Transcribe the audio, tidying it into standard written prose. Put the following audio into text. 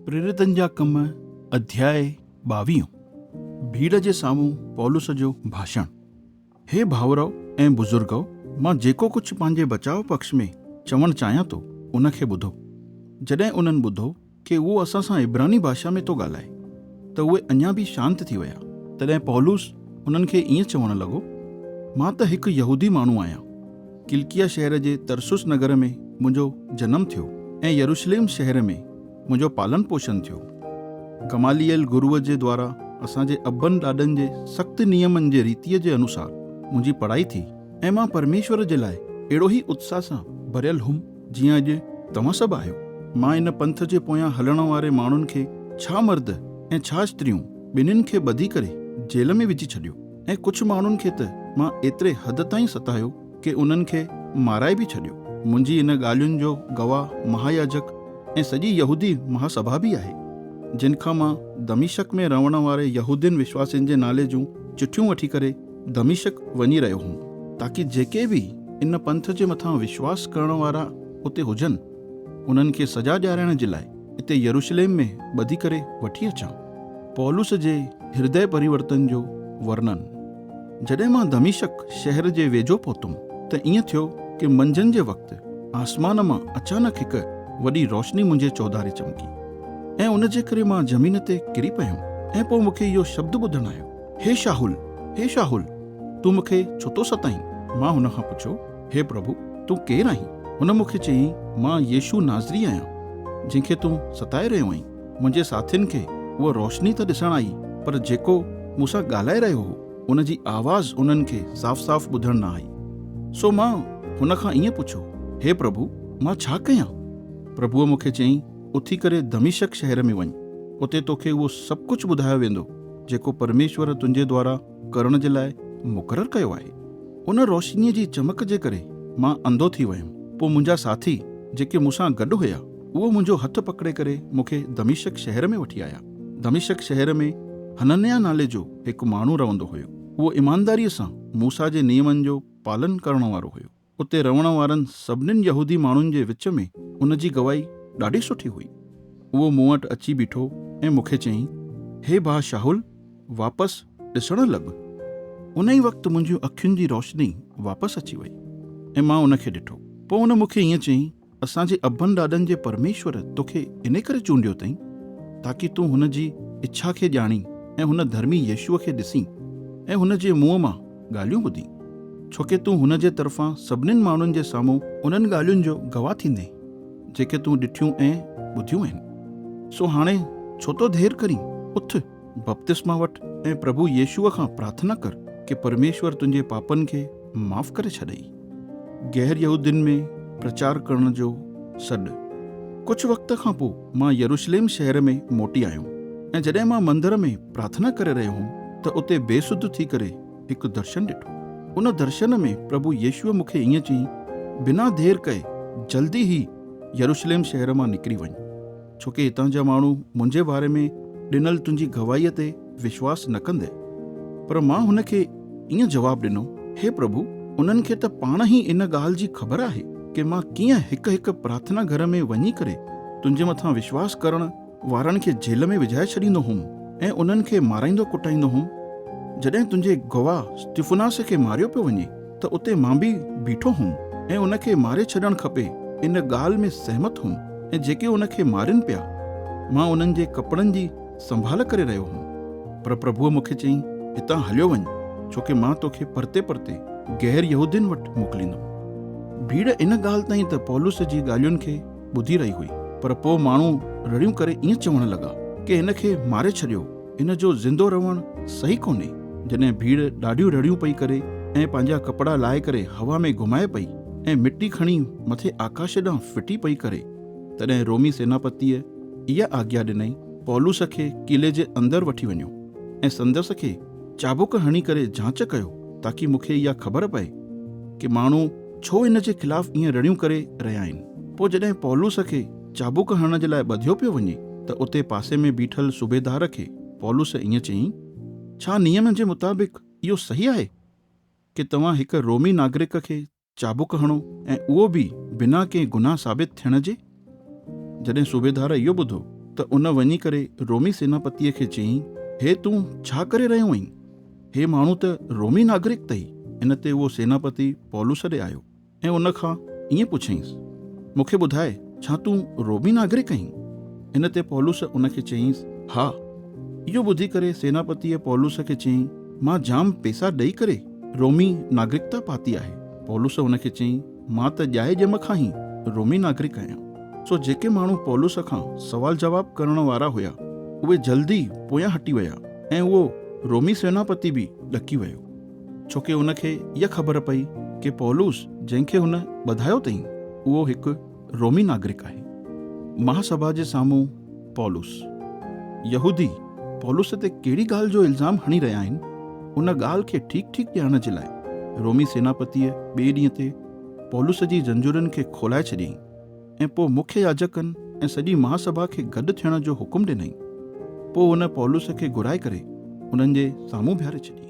پريريتن جا ڪم اڌياء ٻاويهون. ڀيڙ جي سامهون پولس جو ڀاشڻ. هي ڀائرؤ ۽ بزرگؤ، مان جيڪو ڪجهه پنهنجي بچاء پڪش ۾ چوڻ چاهيان ٿو، ان کي ٻڌو. جڏهن انهن ٻڌو ڪي اهو اسان سان عبراني ڀاشا ۾ ٿو ڳالهائي، ته اهي اڃا به شانت ٿي ويا. تڏهن پولس انهن کي ائين چوڻ لڳو، مان ته هڪ يهودي ماڻهو آهيان. ڪلڪيه شهر جي ترسس نگر ۾ منهنجو جنم ٿيو ۽ يروشليم شهر ۾ منهنجو پالن پوشن ٿيو. گماليئيل گروء جي دوارا اسان جي ابن ڏاڏن جي سخت نيمن جي ريتيء جي انوسار منهنجي پڙهائي ٿي ۽ مان پرميشور جي لاء اهڙو ئي اتساهه سان ڀريل هئم، جيئن اڄ توهان سڀ آهيو. مان ان پنٿ جي پويان هلڻ واري ماڻهن کي ڇا مرد ۽ ڇا استريون، ٻنهين کي ٻڌي ڪري جيل ۾ وجهي ڇڏيو ۽ ڪجهه ماڻهن کي ته مان ايتري حد تائين ستايو ڪي انهن کي مارائي به ڇڏيو. منهنجي ان ڳالهين جو گواهه مهاياجڪ ۽ سڄي يهودي مهاسڀا به آهي، جن کان مان دمشق ۾ رهڻ واري يهودين وشواسين جي نالي جون چٺيون وٺي ڪري دمشق وڃي رهيو هوم، تاڪي جيڪي به ان پنٿ جي مٿان وشواس ڪرڻ وارا اتي هجن، انهن کي سزا ڏيارائڻ جي لاء اتي يروشليم ۾ ٻڌي ڪري وٺي اچان. پولس جي هردي پريورتن جو ورنن. جڏهن مان دمشق شهر جي ويجهو پهتم ته ائين ٿيو ڪي منجهند جي وقت آسمان مان اچانڪ هڪ وڏي روشني منهنجي چوڌاري چمڪي ۽ ان جي ڪري مان زمين تي ڪري پيم ۽ پوء مون کي اهو شبد ٻڌڻ آيو، هي شاهول، هي شاهول، تون مون کي ڇو ٿو ستائين؟ مان هن کان پڇيو، هي پرڀو، تون ڪير آهين؟ هن مون کي چيائين، مان يسوع ناصري آهيان، جنهن کي تون ستائي رهيو آهين. منهنجي ساٿين کي اها روشني ته ڏسڻ آئي، پر جيڪو مون سان ڳالهائي رهيو هو، ان جي آواز انهن کي صاف صاف ٻڌڻ نه آئي. سو مان هن کان ائين پڇيو، هي پرڀو، مان ڇا ڪيان؟ پرڀوء مون کي چيائين، اٿي ڪري دمشق شهر ۾ وڃ، اتي توکي اهو سڀ ڪجهه ٻڌايو ويندو، جيڪو پرميشور تنهنجي دوارا ڪرڻ جي لاء مقرر ڪيو آهي. ان روشنيء جي چمڪ جي ڪري مان انڌو ٿي ويم. پوء منهنجا ساٿي، جيڪي مون سان گڏ هيا، اهو منهنجو هٿ پڪڙي ڪري مون کي دمشق شهر ۾ وٺي آيا. دمشق شهر ۾ حننياه نالي جو هڪ ماڻهو رهندو هيو. اهو ايمانداريء سان موسيٰ جي نيمن جو پالن ڪرڻ وارو هيو. اتي رهڻ وارن سڀنين يهودي ماڻهن جي وچ ۾ هن جي گواهي ڏاڍي سٺي هئي. اهو مون وٽ اچي بيٺو ۽ مون کي چيائين، هي ڀاء شائول، واپس ڏسڻ لڳ. ان ئي وقت منهنجيون اکين جي روشني واپس اچي وئي ۽ مان ان کي ڏٺو. پوء هن مون کي ائين چيائين، اسان جي ابن ڏاڏن جي پرميشور توکي انهي ڪري چونڊيو اٿئي، تاڪي تون هن جي اڇا کي ڄاڻين ۽ هن ڌرمي يسوع کي ڏسين ۽ هن جي منهن مان ڳالهيون ٻڌين، ڇوڪه تون هن جي طرفان سڀنين ماڻهن جي سامهون انهن ڳالهين جو گواهه ٿيندين، جيڪي تون ڏٺيون ۽ ٻڌيون آهن. سو هاڻي ڇو ٿو دير ڪرين؟ اٿ، بپتسما وٺ ۽ پرڀو يسوع کان پرارٿنا ڪر ڪي پرميشور تنهنجي پاپن کي معاف ڪري ڇڏئي. غير يهودين ۾ پرچار ڪرڻ جو سڏ. ڪجهه وقت کان پوء مان يروشليم شهر ۾ موٽي آيم ۽ جڏهن مان مندر ۾ پرارٿنا ڪري رهيو هوم ته اتي بيسڌ ٿي ڪري هڪ درشن ڏٺو. ان درشن ۾ پرڀو يسوع مون کي ائين چيائين، بنا دير ڪئي جلدي ئي يروشليم شهر مان نڪري وڃ، ڇوڪه هتان جا ماڻهو منهنجي باري ۾ ڏنل تنهنجي گواهيء تي وشواس نه ڪندي. پر مان هن کي ائين جواب ڏنو، هي پرڀو، انهن کي ته پاڻ ئي ان ڳالهه جي خبر آهي ڪي مان ڪيئن هڪ هڪ پرارٿنا گهر ۾ وڃي ڪري تنهنجي مٿان وشواس ڪرڻ وارن کي جيل ۾ وجهائي ڇڏيندو هوم ۽ انهن کي مارائيندو ڪٽائيندو هوم. جڏهن تنهنجي گواهه استفناس کي ماريو پيو وڃي ته اتي مان به بيٺو هوم ۽ ان کي ماري ڇڏڻ کپي ان ڳالهه ۾ سهمت هوم ۽ جيڪي ان کي مارين پيا، مان انهن جي ڪپڙن جي سنڀال ڪري رهيو هوم. پر پرڀوء مون کي چيائين، هتان هليو وڃ، ڇوڪه مان توکي پرتي پرتي غير يهودين وٽ موڪليندم. ڀيڙ ان ڳالهه تائين ته پولس جي ڳالهين کي ٻڌي رهي هئي، پر پوء ماڻهو رڙيون ڪري ائين چوڻ لڳا ڪي هن کي ماري ڇڏيو، هن جو زندو رهڻ صحيح ڪونهي. جڏهن ڀيڙ ڏاڍيون رڙيون پئي ڪري ۽ پنهنجا ڪپڙا لاهي ڪري هوا ۾ گهمائي پئي ۽ مٽي کڻي مٿي آڪاش ڏانهن ڦٽي پئي ڪري، تڏهن رومي سيناپتيء اها آگيا ڏنائين، پولس کي قلعي جي اندر وٺي وڃو ۽ سندس کي چابڪ هڻي ڪري جاچ ڪيو، تاڪي مون کي اها خبر پئي ڪي ماڻهو ڇو هن جي خلاف ائين رڙيون ڪري رهيا آهن. پوء جڏهن پولس کي چابڪ هڻڻ جي لاء ٻڌيو پيو وڃي ته اتي پاسي ۾ بيٺل صوبيدار کي پولس ائين چيائين، ڇا نيم جي مطابق اهو صحيح آهي ڪي توهان هڪ رومي ناگرڪ کي چابڪ هڻو ۽ اهو به بنا ڪنهن گناهه ثابت ٿيڻ جي؟ جڏهن صوبيدار اهو ٻڌو ته ان وڃي ڪري رومي سيناپتيء کي چيائين، هي تون ڇا ڪري رهيو آهين؟ هي ماڻهو ته رومي ناگرڪ اٿئي. ان تي اهو سيناپتي پولس ڏي آيو ۽ ان کان ائين پڇيائينس، مون کي ٻڌاء، ڇا تون رومي ناگرڪ آهين؟ ان تي پولس ان کي چيائينس، ها. اهو ٻڌي ڪري سيناپتيء پولس کي چيائين، مان جام پئسا ڏئي ڪري رومي ناگرڪتا پاتي آهي. پولس ان کي چيائين، مان ته ڄائي ڄم کان ئي رومي ناگرڪ آهيان. سو جيڪي ماڻهو پولس کان سوال جواب ڪرڻ وارا هيا، اهي جلد ئي پويان هٽي ويا ۽ اهو رومي سيناپتي به ڏڪي ويو، ڇوڪه ان کي اها خبر پئي ڪي پولس جنهن کي هن ٻڌايو اٿئين، اهو هڪ رومي ناگرڪ آهي. مهاسڀا جي سامهون پولس. يهودي پولس تي ڪهڙي ڳالهه جو الزام هڻي رهيا آهن، ان ڳالهه کي ٺيڪ ٺيڪ ڄاڻڻ جي لاء رومي سيناپتيء ٻئي ڏينهن تي پولس جي زنجيرن کي کولائي ڇڏيائين ۽ پوء مکيه ياجڪن ۽ سڄي مهاسڀا کي گڏ ٿيڻ جو حڪم ڏنائين. پوء هن پولس کي گهرائي ڪري انهن جي سامهون بيهاري ڇڏيائين.